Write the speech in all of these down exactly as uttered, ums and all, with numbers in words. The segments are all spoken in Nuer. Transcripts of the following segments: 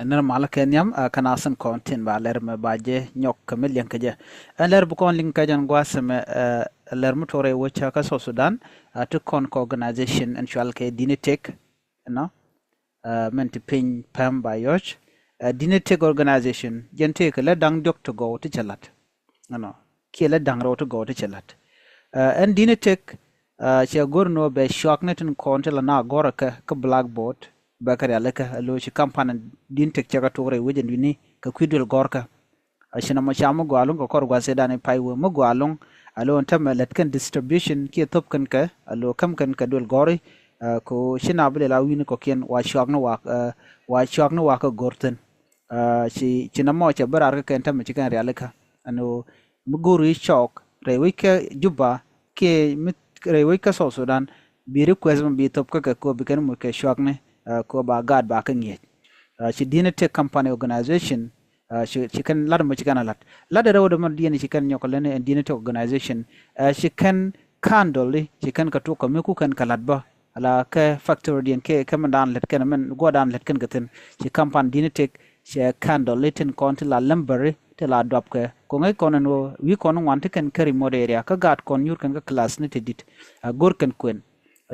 Ɛn nɛr malä kɛ nhiam, ɛ, kä nasin kɔn tin ba lɛr mɛ ba jɛ nyɔk kɛ mi liɛŋ kɛ jɛ. Ɛn lɛr bi kɔn liŋ kɛ jɛn gua̱a̱th mɛ, ɛ, lɛr mi tuɔk rɛy wec kä South Sudan, ɛ, ti kɔn kɛ organization ɛn cual kɛ Dini Tech, ɛnɔ, ɛ, mɛn ti piny pɛm ba yɔc. Ɛ, Dini Tech organization jɛn tëëkɛ lɛ da̱ŋ diɔk ti gɔw ti cɛ la̱t. Ɛnɔ, kiɛ lɛ da̱ŋ rɛw ti gɔw ti cɛ la̱t. Ɛ, ɛn Dini Tech, ɛ, cɛ go̱r ni wä bɛ cuakni tin kɔn ti la na gɔrä kɛ kä blackboard, bɛ kɛ rialikä, ɛ lo̱ ci company Dini Tech cɛ kɛ tuɔk rɛy wec ɛn wi̱ni kɛ kui̱ duël gɔrkä. Ɛ, ci nɔmɔ ca mi gɔaa ɛlɔ̱ŋ kɛ kɔr gua̱th cɛ dan i̱ pay wee mi gɔaa ɛlɔ̱ŋ, ɛ lo̱ ɛn tämɛ lät kɛn distribution kiɛ thop kɛn kɛ, ɛ lo̱ käm kɛn kɛ duël gɔri, ɛ, ko ci na bi lɛ la wi̱ni kɔkiɛn wa cuakni wa, ɛ, wa cuakni wa kɛ go̱r thi̱n. Ɛ, ci, ci nɔmɔ cɛ bi raar kä kɛn tämɛ ci kɛn rialikä. Ɛn ɣöö mi go̱o̱r i̱ cɔɔk rɛy wec kä Juba kiɛ mi rɛy wec kä South Sudan, bi request mi bi thop kä kɛ ko bi kɛn moc kɛ cuakni, ɛ, ko ba gaat ba kä ŋi̱eec. Ɛ, ci Dini Tech company organization, ɛ, ci, ci kɛn lat mɔ ci kɛn a lat. Lat rɛw dɛ mɔ diɛn ci kɛn nyɔk lɛn ɛn Dini Tech organization. Ɛ, ci kɛn candle i̱ ci kɛn kɛ tuk kɛ mi ku kɛn kɛ lat bä. Ala kɛ factory diɛn kɛ, kɛ mɛn daan lät kɛn, mɛn guɔ daan lät kɛn kɛ thi̱n. Ci company Dini Tech cɛ candle i̱ tin kɔn ti la lemberi ti la duapkɛ. Ko ŋäc kɔn ɛn ɣöö wi̱i̱ kɔn ŋuan ti kɛn kä remote area kä gaat kɔn nyuur kɛn kä class ni ti dit. A go̱r kɛn kuën.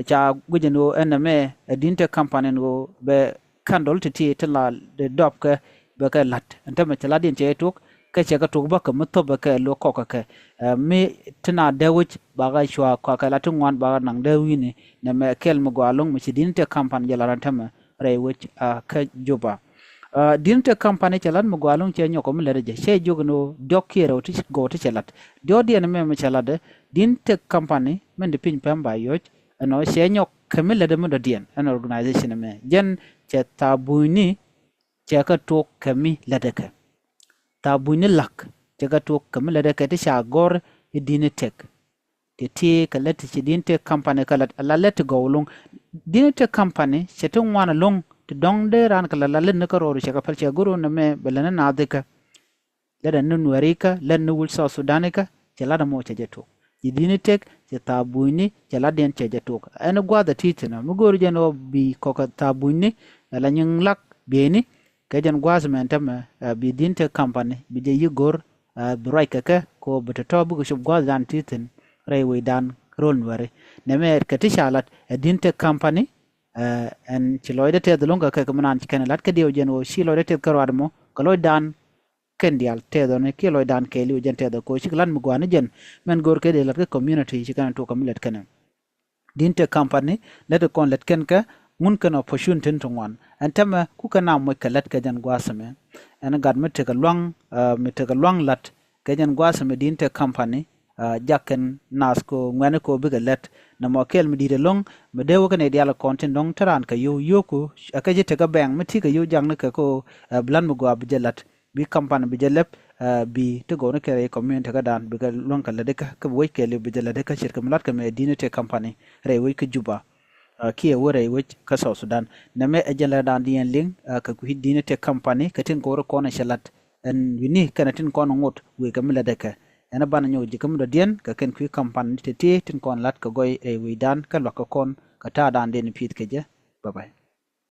Ca guic ɛn ɣöö ɛn ɛmɛ ɛ Dini Tech company ɛn ɣöö bɛ candle ti ti ti la duapkɛ bɛ kɛ la̱t. Ɛn tämɛ cɛ la̱tdiɛn cɛ tuk, kä cɛ kɛ tuk bä kɛ mi thop bɛ kɛ lo̱ kɔk kɛ kɛ. Ɛ, mi ti na dee wi̱c bakɛ cua kɔakɛ la ti ŋuan bakɛ naŋ dee wi̱ni. Nɛmɛ kɛl mi gɔaa ɛlɔ̱ŋ mi ci Dini Tech company jɛ la̱t ɛn tämɛ rɛy wec, ɛ, kä Juba. Ɛ, Dini Tech company cɛ la̱t mi gɔaa ɛlɔ̱ŋ cɛ nyɔk kɛ mi lät jɛ. Cɛ jiök ni ɣöö diɔk kiɛ rɛw ti gɔw ti cɛ la̱t. Diɔ̱ɔ̱kdiɛn ɛmɛ mi cɛ la̱t ɛ, Dini Tech company mɛn di piny pɛm ba yɔc. Ɛnɔ cɛ nyɔk kɛ mi lät ɛ mi dɔ̱diɛn ɛn organization ɛmɛ. Jɛn cɛ thabunyni cɛ kɛ tuk kɛ mi lätdɛ kɛ. Thabunyni la̱k cɛ kɛ tuk kɛ mi lätdɛ kɛ ti ca gɔ̱r i̱ Dini Tech. Ti ti kɛ lät ti ci Dini Tech company kɛ lät, la lät ti gɔw ɛlɔ̱ŋ. Dini Tech company cɛ ti ŋuan ɛlɔ̱ŋ ti dɔ̱ŋ dee raan kɛ lät, la lät ni kä rɔɔdu cɛ kɛ päl, cɛ go̱r ɛn ɛmɛ bɛ lät ni naath ikä. Lät ni Nuɛɛri ikä, lät ni wul South Sudan ikä, cɛ lat ɛmɔ cɛ jɛ tuk. Ci Dini Tech, cɛ thabunyni, cɛ latdiɛn cɛ jɛ tuk. Ɛn gua̱a̱th ɛ ti thi̱n ɔ, mi go̱o̱ri jɛn ɣöö bi kɔkɛ thabunyni, ɛ la nyiŋ lak bieyni, kɛ jɛn gua̱a̱th mɛn tämɛ, ɛ, bi Dini Tech company, bi jɛ yi̱ go̱r, ɛ, bi ruac kɛ kɛ, ko bi tɔ̱tɔ̱ bikɛ cop gua̱a̱th dan ti thi̱n, rɛy wec dan ro̱l Nuɛɛri. Nɛmɛ kɛ ti ca lat, ɛ Dini Tech company, ɛ, ɛn ci lɔcdɛ tɛth ɛlɔ̱ŋ kɛ kɛ kɛ mi naan ci kɛn lat kä diɛw jɛn ɣöö ci lɔcdɛ tɛth kä ruaat ɛmɔ, kɛ lɔcdan kɛn diaal tɛth ɔ ni kiɛ lɔcdan kɛɛliw jɛn tɛth ɔ ko cik lat mi gua̱a̱ni jɛn mɛn go̱o̱r kɛ dee lat kä community ci kɛn tuk kɛ mi lät kɛn ɛ. Dini Tech company lät kɔn lät kɛn kɛ ŋun kɛn opportunity ti ŋuan. Ɛn tämɛ ku kɛn a moc kɛ lät kɛ jɛn gua̱a̱th ɛmɛ. Ɛn gat mi tekɛ luaŋ, ɛ, mi tekɛ luaŋ lat kɛ jɛn gua̱a̱th ɛmɛ Dini Tech company, ɛ, jak kɛn naath ko ŋuɛ̈ni ko bikɛ lät. Nɛmɔ kɛl mi di̱i̱t ɛlɔ̱ŋ mi dee wä kɛn ɛ diaal kɔn tin dɔ̱ŋ te raan kɛ yio̱w yio̱wku, ɛ, kɛ ji̱ tekɛ bɛŋ mi ti kɛ yio̱w jakni kɛ ko, ɛ, bi lat mi gɔaa bi jɛ lat. Bi company bi jɛ lɛp, ɛ, bi ti gɔwni kɛ rɛy community kä dan bikɛ luäŋ kɛ lätdikä kä bi wec kɛɛliw bi jɛ lätdikä ce̱tkɛ mi latkɛ mɛ Dini Tech company rɛy wec kä Juba, ɛ, kiɛ wä rɛy wec kä South Sudan. Nɛmɛ ɛ jɛn lätdan diɛn liŋ, ɛ, kɛ kui̱ Dini Tech company kɛ tin ko̱ri kɔn ɛ cɛ lat. Ɛn wi̱ni kɛnɛ tin kɔn ŋot wëë kɛ mi lätdɛ kɛ. Ɛn ɛ banɛ nyɔk ji̱ kä mi dɔ̱diɛn kɛ kɛn kui̱ company ti ti tin kɔn lat kɛ gɔy rɛy wecdan kä luakä kɔn kɛ ta̱a̱dan diɛn pi̱i̱th kɛ jɛ. Bye bye.